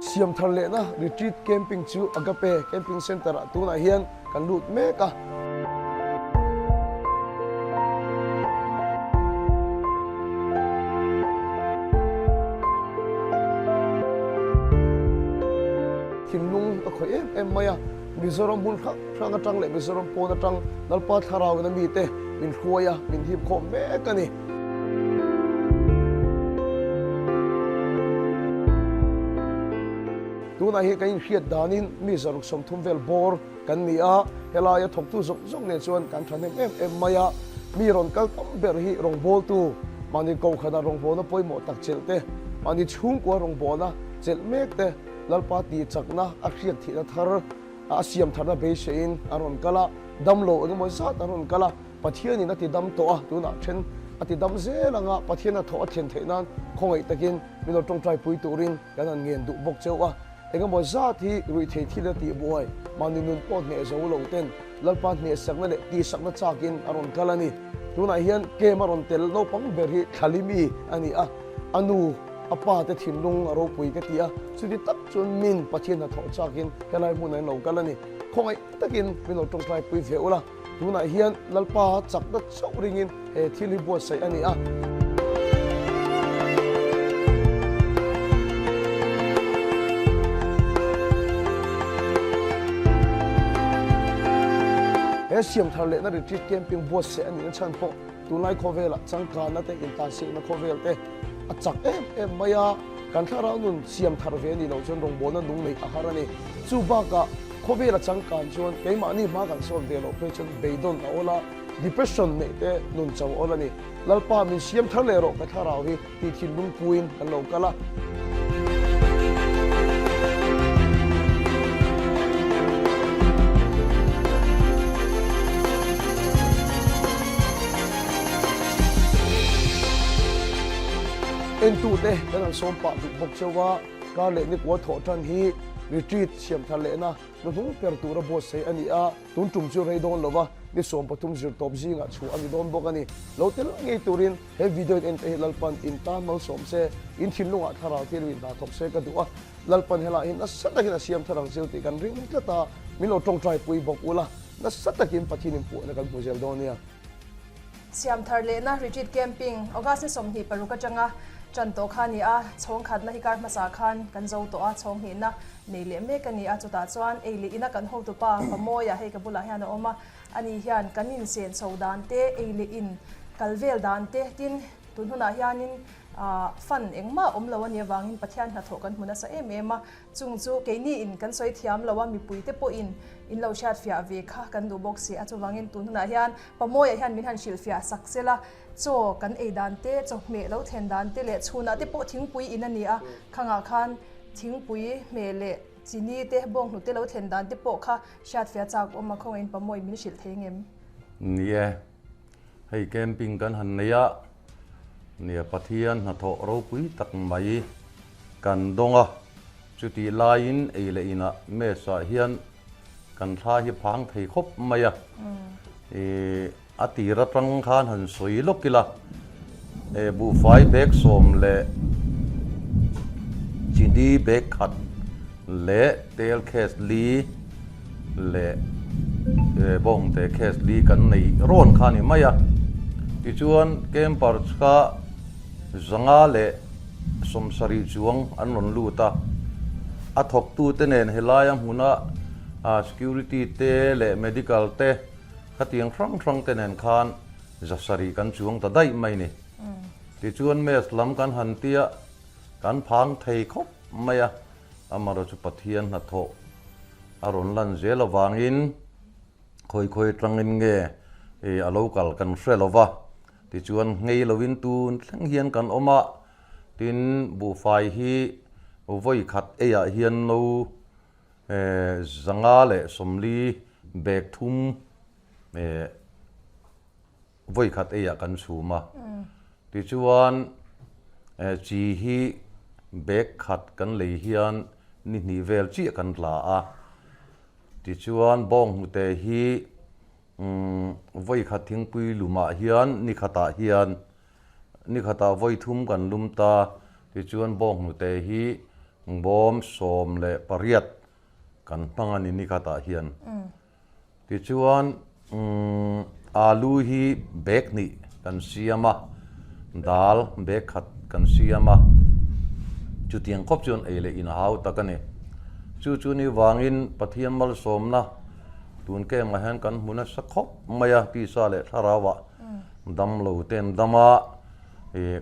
Siam thar lehna Retreat Camping chu Agape Camping Centre ah tunah hian kan lut mek a. Thinlung a khawih em em mai a, Mizoram hmun hrang hrang atang leh Mizoram pawn atang Lalpa Thlarau in a mite min hruai a, min hip khawm mek a ni. Tunah hi kan inhriat danin mi zaruk 30 vel bawr kan ni a, helaia thawktu zawng zawng nen chuan kan thahnem em em mai a, mi rawn kal tam ber hi rawngbawltu, mahni kohhranah rawngbawlna pawimawh tak chelh te, mahni chhungkua rawngbawlna chelh mek te, Lalpa tihchakna a hriat thihna thar a siam tharna beiseiin an rawn kal a, damlo engemaw zat an rawn kal a, Pathianin a ti dam tawh a, tunah then a ti dam zel anga Pathian a thawh a thlen theih nan khawngaih takin min lo tawngtai pui turin kan han ngen duh bawk cheu a. Engemaw zat hi ruihthei thil a tih buai, mahni nun pawh hneh zo lo ten Lalpa hnehsakna leh tihsakna chakin a rawn kal a ni. Tunah hian kem a rawn tel naupang ber hi Thlalimi a ni a, a nu, a pa te thinlung a ropui ka ti a, chuti tak chuan min Pathian hnathawh chakin helai hmunah hian lo kal a ni. Khawngaih takin min lo tawngtai pui ve ula. Tunah hian Lalpa chakna chauh ringin he thil hi buatsaih a ni a. He siam thar lehna retreat camping buatsaih a nihna chhan pawh tunlai khawvelah changkanna te intansiakna khawvel te a chak em em mai a, kan thlarau nun siam thar ve a nih loh chuan rawngbawlna nung neih a har a ni. Chu bakah Khawvel a changkan chuan keimahni hma kan sawn ve loh phei chuan beidawn a awl a, depression neih te nun cho awl a ni. Lalpa min siam thar leh rawh ka thlarau hi tih thinlung puiin kan lo kal a. Entute kan han sawm pah duh bawk cheu a. Kar leh nikua thawh tan hi retreat siam thar lehna hnuhnung per tura buatsaih a ni a, tun tum chu rei dawn lova ni 13 zirtawp zingah chhuah a ni dawn bawk a ni. Lo tel ngei turin he video in ente hi Lalpan in tan malsawm se, in thinlungah thlarau thil in hna thawk se ka duh a, Lalpan helai hi nasa takin a siam thar ang zil tih kan ring tlat a, min lo tawngtai pui bawk ula, nasa takin Pathian in puahna kan hmu zel dawn nia. Siam thar lehna Retreat Camping August ni 26 atanga tan tawh kha a ni a, chhawng khatna hi kar hmasa khan kan zo tawh a, chhawng hnihna nei leh mek a ni a, chutah chuan ei leh ina kan hotupa Pamoia hei ka bulah hian a awm a, ani hian kan insen chho dan te, ei leh in kal vel dan te tin tun hunah hianin fund engmah awm lo a nih avangin Pathian hnathawh kan hmu nasa em em a, Chung chu keini in kan sawi thiam lo a, mipui te pawh in in lo hriat fiah ve kha kan duh bawk si a. Chuvangin tun hunah hian Pamoia hian min han hrilh fiah sak sel a, chaw kan ei dan te, chawhmeh lo thlen dan te leh chhunah te pawh thingpui in a ni a, khangah khan thingpui hmeh leh chini te, bawnghnute te lo thlen dan te pawh kha hriat fiah chak awm a, khawngaihin Pamoia min hrilh thei ngem? Ni e, hei camping kan han nei a, nia Pathian hnathawh ropui tak mai Kan dawng a, chutih laiin ei leh inah mess ah hian kan thla hi phang thei khawp mai a, ih a tir atang khan han sawi lawk ila, eh buhfai bag 10 leh chini bag khat leh tel case li leh eh bawngte case li kan nei rawn kha a ni mai a, tichuan camper kha 500 leh 70 chuang an rawn lut a, a thawktute nen helaia hmuna security te leh medical te khatiang hrang hrang te nen khan 700 kan chuang ta daih mai ni. Tichuan mess lam kan han tia kan phang thei khawp mai a, amaherawhchu Pathian hnathawh a rawn lan zel avangin khawi khawi atangin nge a lo kal kan hre lo va. Tichuan nghei loin tun thleng hian kan awm a, tin buhfai hi vawi khat eiah hian no 540 bag thum vawi khat eiah kan chhum a. Tichuan chi hi bag khat kan lei hian ni hnih vel chiah kan tla a. Tichuan bawnghnute hi Umm, vawi khat thingpui lumah hian ni khatah hian ni khatah vawi thum kan lum ta, tichuan bawnghnute hi Bawm 18 kan hmang a ni nikhatah hian. Tichuan alu hi bag hnih kan siam a, dal bag khat kan siam a, chutiang khawp chuan ei leh in a hau tak a ni. Chu chu ni vangin Pathian malsawmna tun kemah hian kan hmu nasa khawp mai a, tisa leh thlarauah dam lo ten dam a,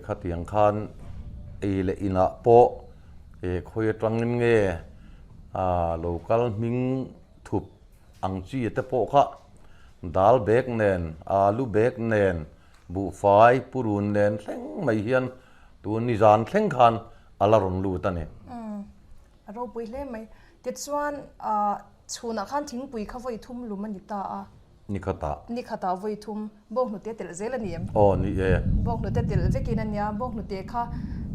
khatiang khan ei leh inah pawh khawi atangin nge lo kal hming thup ang chi te pawh kha dal bag nen, alu bag nen, buhfai purun nen thleng mai hian tun nizan thleng khan a la rawn lut a ni. A ropui hle mai. Tichuan chhunah khan thingpui kha vawi thum lum a ni ta a. Ni khatah. Ni khatah vawi thum bawnghnute telh zel a ni em? Aw ni e. Bawnghnute telh vekin a nia, bawnghnute kha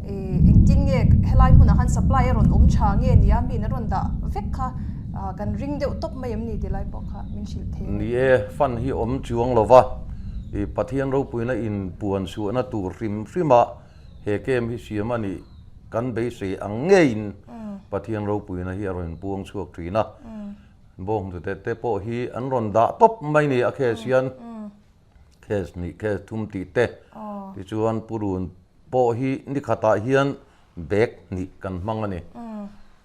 engtin nge helai hmunah khan supply a rawn awm tha nge nia miin a rawn dah vek kha kan ring deuh tawp mai em ni ti lai pawh kha min hrilh thei ang. Ni e, fund hi awm chuang lo va, i Pathian ropuina in puan chhuahna tur hrim hrima he camp hi siam a nih kan beisei ang ngeiin Pathian ropuina hi a rawn puang chhuak thin a. Bawnghnute te pawh hi an rawn dah tawp mai ni a case hian case hnih case thum tih te tichuan purun pawh hi ni khatah hian bag hnih kan hmang a ni.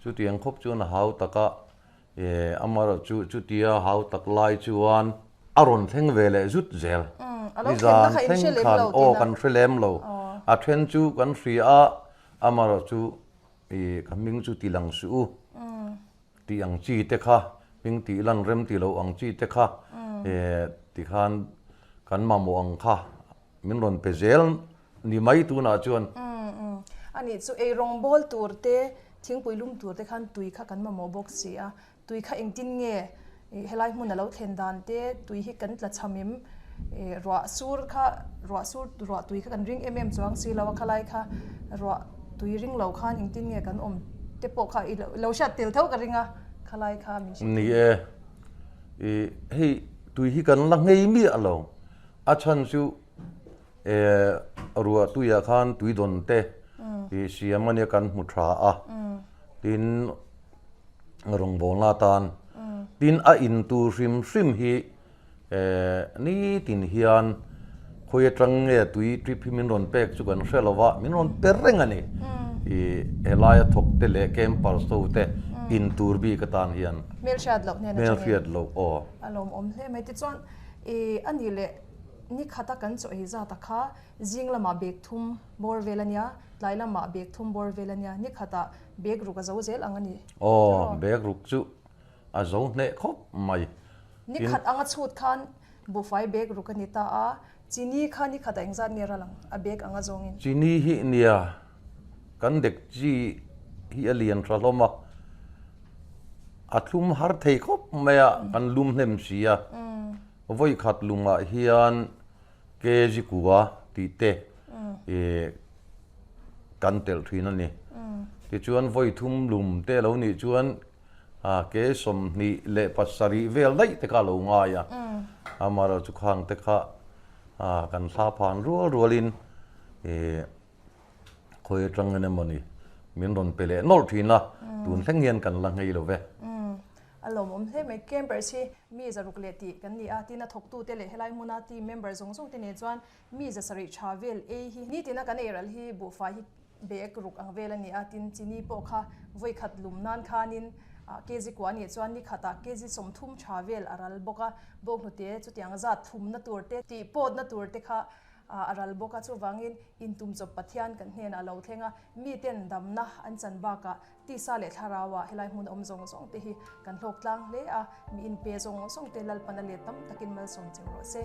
Chutiang khawp chuan a hau tak a, amaherawh chu chutia hau tak lai chuan a rawn thleng ve leh zut zel. Nizan thleng khan aw kan hre lem lo. A then chu kan hria a, amaherawh chu ka hming chu ti lang suh u. Tih ang chi te kha, hming tih lan rem tih loh ang chi te kha tikhan kan mamawh ang kha min rawn pe zel ni mai tunah chuan. A nih chu eirawng bawl tur te, thingpui lum tur te khan tui kha kan mamawh bawk si a, tui kha engtin nge helai hmun a lo thlen dan te, tui hi kan tla cham em, ruah sur kha ruah sur ruah tui kha kan ring em em chuang si lo a khalai kha ruah tui ring lo khan engtin nge kan awm te pawh kha i lo hriat tel tho ka ring a khalai kha min hrilh Ni e, i hei tui hi kan la nghei miah lo a chhan chu e ruah tuiah khan tui dawn te i siam ania kan hmu tha a tin rawngbawlna atan tin a in tur hrim hrim hi Nitin hian khawi atang nge tui trip hi min rawn pek chu kan hre lo va, min rawn pe reng a ni. I helaia thawk te leh campers ho te in tur bik atan hian. Hmelhriat loh hnen atangin. Hmelhriat loh aw. A lawmawm hle mai. Tichuan i a nih leh ni khata kan chaw ei zat a kha zing lamah bag thum bawr vel a nia, tlai lamah bag thum bawr vel a nia, ni khatah bag ruk a zo zel ang a ni. Aw, bag ruk chu A zo hneh khawp mai. Ni khat anga chhut khan buhfai bag ruk a ni ta a, chini kha ni khat a engzat nge ral ang a bag anga zawngin. Chini hi nia kan dek chi hi a lian tha hlawm a, a thlum har thei khawp mai a, kan lum hnem si a, vawi khat lumah hian kg kua tih te kan telh thin a ni. Tichuan vawi thum lum te a lo nih chuan Ke 27 vel daih te kha a lo ngai a, amaherawh chu khang te kha kan thla phan rual rualin khawi atangin emawni min rawn pe leh nawlh thin a, tun thleng hian kan la nghei lo ve. A lawmawm hle mai. Campers hi mi 600 leh tih kan ni a, tin a thawktute leh helai hmuna team member zawng zawng te nen chuan mi 700 tha vel ei hi nitina kan eiral hi buhfai hi Bag ruk ang vel a ni a, tin chini pawh kha vawi khat lum nan khanin kg kua a nih chuan ni khatah kg 30 tha vel a ral bawk a, bawnghnute chutiang zat thumna tur te tih pawtna tur te kha a ral bawk a, chuvangin intumchawp Pathian kan hnenah a lo thleng a, miten damna an chan bakah Tisa leh thlarauah helai hmun awm zawng zawng te hi kan hlawk tlang hle a, mi inpe zawng zawng te Lalpan a let tam takin malsawm cheu rawh se.